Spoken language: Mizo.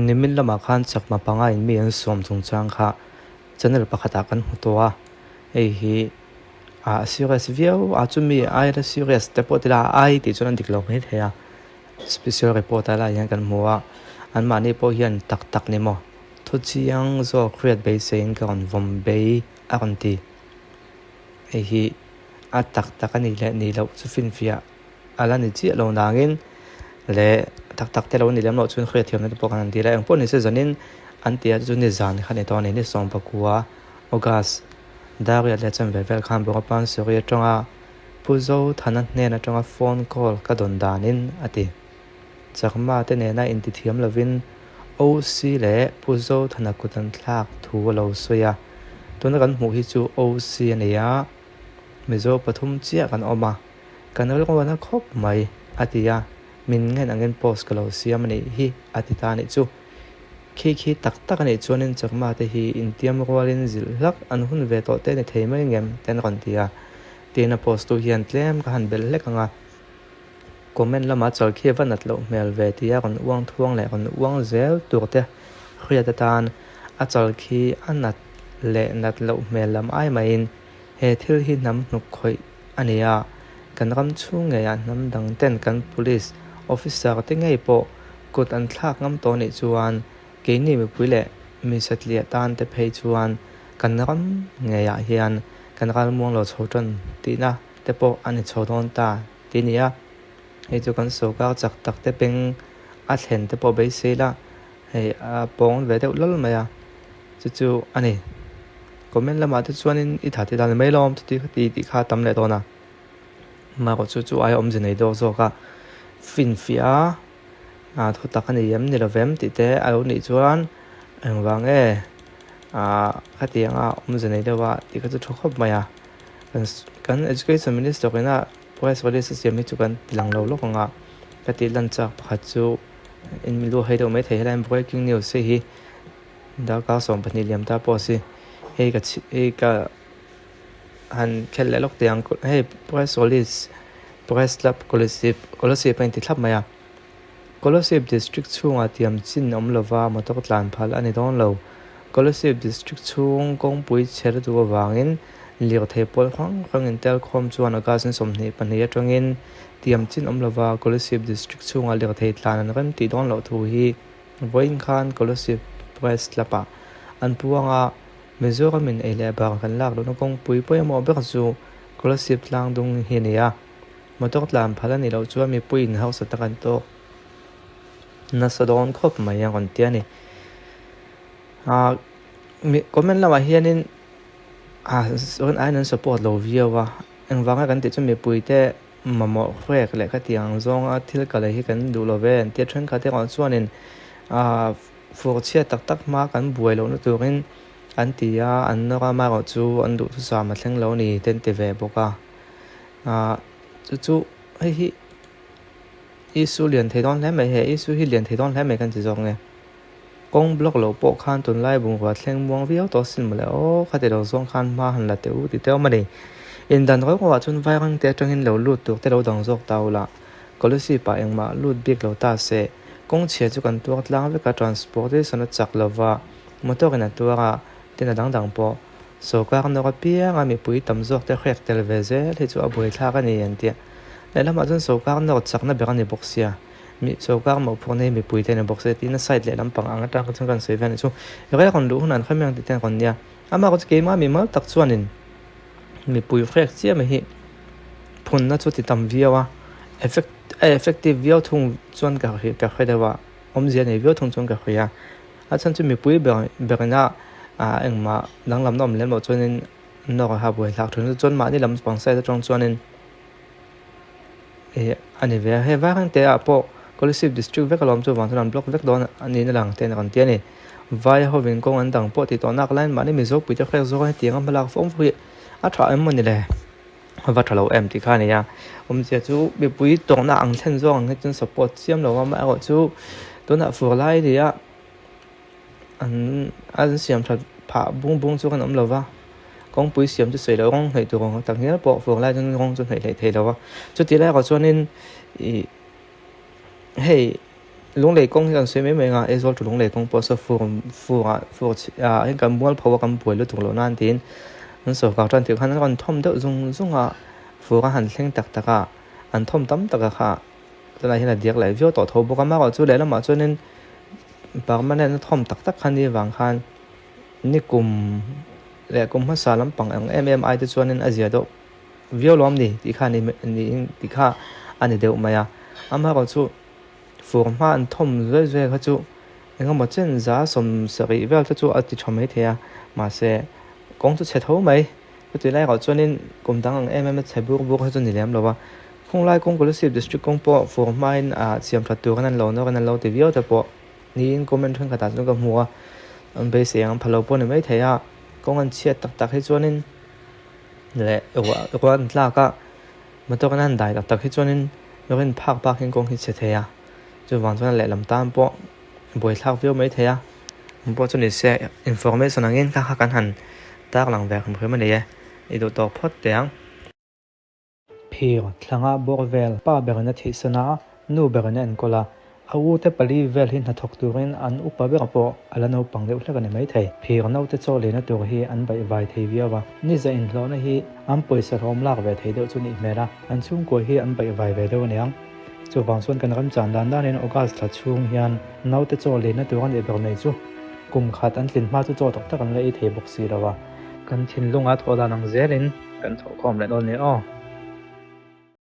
Nimin lamah khan chakma panga in mi an sawm chungchang kha channel pakhatah kan hmu tawh a, hei hi ah serious viau a chumi aia serious te pawh ti la ai tih chuan a dik lo mai thei a, special report a lai hian kan hmu a, anmahni pawh hian tak tak ni maw thu chiang zawk hriat beiseiin ka rawn vawm bei a rawn ti, hei hi a tak tak a nih leh nih loh chu finfiah. A la ni chiah lo nangin leh tak tak te lo ni lem loh chuan hriat thiamna te pawh kan han dil a, engpawh ni se zanin an ti a chu ni zan kha ni tawh a ni, ni 19 August Dariat leh chanve vel khan Bawngapa Suri atanga Pu Zothana hnen atanga phone call ka dawn danin a ti. Chakma te nena intithiam lovin OC leh Pu Zothana kut an thlak thu a lo sawi a, tuna kan hmuh hi chu OC a ni a, Mizo pathum chiah kan awm a. Ka nalruana khawp mai, a ti a, min ngen angin post ka lo siam a nih hi, a ti ta a nih chu. Khi khi tak tak a nih chuanin Chakma te hi intiam rualin zilh hlak an hun ve tawh te ni thei mai ngem te an rawn ti a. Tiin a post tu hian tlem ka han belh hlek ang a, comment lama chal khi a va nat loh hmel ve tia rawn uang thuang leh rawn uang zel tur te hriat atan a chal khi a nat leh nat loh hmel lam ai maiin he thil hi hnam hnuk khawih a ni a, kan ram chhung ngeiah hnam dang ten kan police officer te ngei pawh kut an thlak ngam tawh nih chuan keini mipui leh mi satliah tan te phei chuan kan ram ngeiah hian kan ralmuang lo chho tan tihna te pawh a ni chho dawn ta ti a ni a, hei chu kan sorkar chak tak te peng a thlen te pawh beisei la hei a pawng ve deuh lal mai a. Chu chu a ni. Comment lamah te chuanin i tha ti dan mai lawm chuti kha ti tih kha a tam leh dawn a. Amaherawh chu chu aia awmze nei dawk zawk a finfiah a thu tak a ni em ni lovem tih te a lo nih chuan engvang nge ah khatianga awmze nei deuh a tih kha chu tha khawp mai a. Kan education minister ina press release a siam hi chu kan ti lang lo lawk ang a, ka tih lan chak pakhat chu in lu hei deuh maithei helai breaking news hei hi. Darkar 12 liam ta pawh a si. Hei ka hei ka han khelh leh lawk teh ang hei press release press club Kolasib Kolasib a inti thlap mai a. Kolasib district chhungah tiam chin awm lova motor tlan phal a ni dawn lo. Kolasib district chhung kawngpui chhe lutuk avangin lirthei pawl hrang hrang intelkhawm chuan August ni 24 atangin tiam chin awm lova Kolasib district chhungah lirthei tlan an rem tih dawn loh thu hi Vawiin khan Kolasib Press Club-ah an puang a, Mizoramin ei leh bar kan lak lohna kawngpui pawimawh ber chu Kolasib tlangdung hi a ni a, motor tlan phal a nih loh chuan mipuiin hausa tak an tawk nasa dawn khawp mai a rawn ti a ni. Comment lamah hianin rawn aiin an support lo viau a, engvanga kan tih chu mipuite Mamawh hrek leh khatiang zawnga thil kal hi kan duh lo ve an tia thenkhat erawh chuanin aah fur chhiat tak tak hma kan buai lohna turin an ti a, an nawr a amaherawh chu an duhthusam a thleng lo a ni te an ti ve bawk a, aah chu chu hei hi issue lian thei dawn hle mai he issue hi lian thei dawn hle mai kan ti zawk nge. Kawng block loh pawh khan tunlai bungrua thleng muang viau tawh asin mawle aw, khati lo zawng khan hma han la teh u ti teh awm a ni. Indan rawng rawng ah chuan vairang te atangin lo lut tur te lo dang zawk ta ula, Kolasib ah engmah lut bik lo ta se, kawng chhia chu kan tuar tlang vek a, transportation a chak lova, motor in a tuar a, tin a dang dang pawh. Sorkar nawr apiang a mipui tam zawk te hrek tel ve zel hi chu a buaithlak a ni an tia. Lehlamah chuan sorkar nawr chakna ber a ni bawk sia. Mi sorkar mawhphurhna hi mipui te an ni bawk se tiin a side leh lampang ang atang kha chuan kan sawi vel a nih chu. Rel rawn luh hunah an khawi mai ang tih te an rawn nia. Amah erawh chu keimah mimal tak chuanin mipui hrek chiah mai hi phunna chu ti tam viau a, effect a effective viau thung chuan ka ka hre deuh a, awmzia nei viau thung chuan ka hria. A chhan chu mipui ber berina ah engmah danglamna awm lem loh chuanin nawr a ha buai thlak thin chuan mahni lampang side atang chuanin. Ih a ni ve a, hei vang te ah pawh Kolasib district vek alawm chuvang chuan an block vek dawn a niin a lang te an ti a ni. Vai hovin kawng an dang pawh tih tawh nak laiin mahni Mizo puite hrek zawk a hetiang a hmalak fawm fawm hi a tha em mawni le? A va tha lo em tih kha a ni a, awmzia chu mipui tawkna ang thlen zawk ang hi chuan support chiam lo a, amaherawh chu tunah fur lai a ni a, an an siam that phah bung bung chu kan awm lo va, kawngpui siam chu sawi loh rawng hnaih tur ang tak ngial pawh fur lai chuan rawng chu hnaih hleih thei lo va, chuti lai erawh chuanin ih hei. Lunglei kawng hi kan sawi mai mai ang a, Aizawl to Lunglei kawng pawh saw fur furah fur ah hian kan mualpho a kan buai lutuk loh nan tiin an sawrkar tan tih khan an rawn thawm deuh zung zung a, fur a han thleng tak tak a, an thawm tam tak a kha tunah hian a diak leh viau tawh tho bawk a, amaherawhchu chu lehlamah chuanin permanent a thawm tak tak kha ni vang khan nikum leh kum hmasa lampang ang em em ai te chuanin a zia deuh viau lo awm ni tih kha ni niin tih kha a ni deuh mai a, amaherawhchu fur hma an thawm zuai zuai kha chu engemaw chen za sawmsarih vel te chu a ti tha maithei a, mahse kawng chu chhe tho mai. Chutih lai erawh chuanin kum dang ang em em a chhe bur bur kha chu ni lem lo a, khunglai kawng Kolasib District kawng pawh fur hmain ah siam that turin an lo nawr in an lo ti viau te pawh niin comment thenkhatah chuan ka hmu a, an beisei ang an pha lo pawh a ni maithei a, kawng an chhiat tak tak hi chuanin leh ruah ruah an tlak a, motor in an dai tak tak hi chuanin rin phak phak hian kawng hi chhe thei a, chuvang chuan a lehlam tan pawh buaithlak viau maithei a. Ang pawh chu ni se information angin kha kha kan han tarlang ve hrim hrim a ni e, i duh tawk phawt teh ang. Phir thlanga bawr vel pa berin a thihsan a, nu berin a enkawl a, a u te pali vel hi hnathawk turin an upa ber pawh a la naupang deuh hlek a ni maithei. Phir naute chaw lehna tur hi an baihvai thei viau a, ni za inhlawhna hi an pawisa hlawm lak ve thei deuh chu nih hmel a, an chhungkua hi an baihvai ve deuh a niang. Chuvang chuan kan ramchan dan danin August thla chhung hian naute chaw lenna tur a nih ber mai chu kum khat an tlin hma chu chaw tak tak an la ei thei bawk si lo a. Kan thinlunga thawh dan ang zelin kan thawhkhawm leh dawn nia aw.